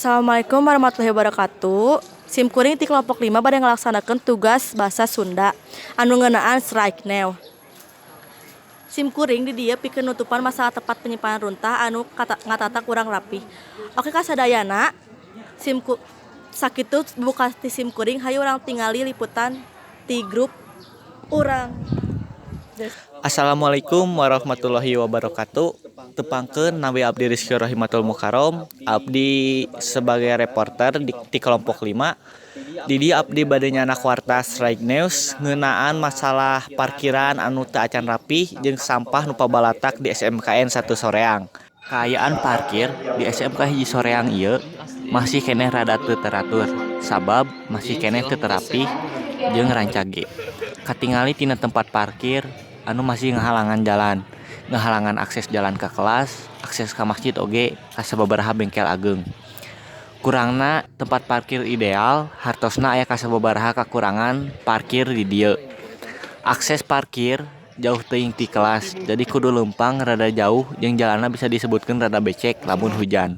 Assalamualaikum warahmatullahi wabarakatuh. Sim kuring ti kelompok 5 bade ngalaksanakeun tugas bahasa Sunda anu ngeunaan strike new. Sim kuring di dieu pikeun nutupan masalah tempat penyimpanan runtah anu kata, ngatata kurang rapih. Oke kasadayana, sakitu buka ti sim kuring, hayu urang tingali liputan ti grup urang. Assalamualaikum warahmatullahi wabarakatuh. Tepangkeun, nami abdi Rizky Rohimatul Mukarrom. Abdi sebagai reporter di kelompok 5. Di dieu abdi bade nyandak warta Strike News ngeunaan masalah parkiran anu teu acan rapih jeung sampah nu pabalatak di SMKN 1 Soreang. Kaayaan parkir di SMK 1 Soreang ieu masih keneh rada teu teratur, sabab masih keneh teu terapih jeung rancage. Katingali tina tempat parkir anu masih ngahalangan jalan, ngahalangan akses jalan ka kelas, akses ka masjid, oge ka sababaraha bengkel ageung. Kurangna tempat parkir ideal hartosna aya kasababaraha kakurangan parkir di dieu. Akses parkir jauh teuing ti kelas, jadi kudu leumpang rada jauh jeung jalanna bisa disebutkeun rada becek lamun hujan.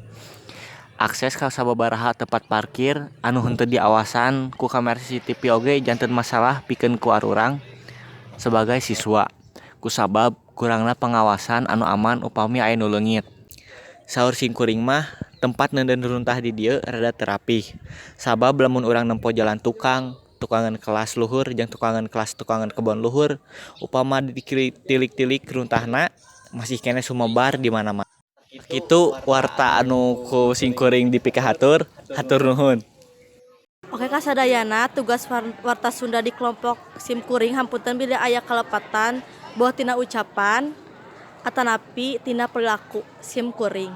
Akses ka sababaraha tempat parkir anu henteu diawasan ku kamera CCTV oge janten masalah pikeun ku arurang sebagai siswa, kusabab kurangna pengawasan anu aman upami aya nu leungit. Saur simkuring mah, tempat neundeun runtah di dieu rada teu rapih, sabab lamun urang nempo jalan tukang, tukangan kelas luhur jeung tukangan kelas tukangan kebon luhur, upama ditilik-tilik runtahna masih keneh sumebar di mana-mana. Kitu warta anu ku simkuring dipikahatur, hatur nuhun. Oke kasadayana, tugas warta Sunda di kelompok sim kuring. Hapunten bilih aya kalepatan boh tina ucapan atanapi tina perilaku sim kuring.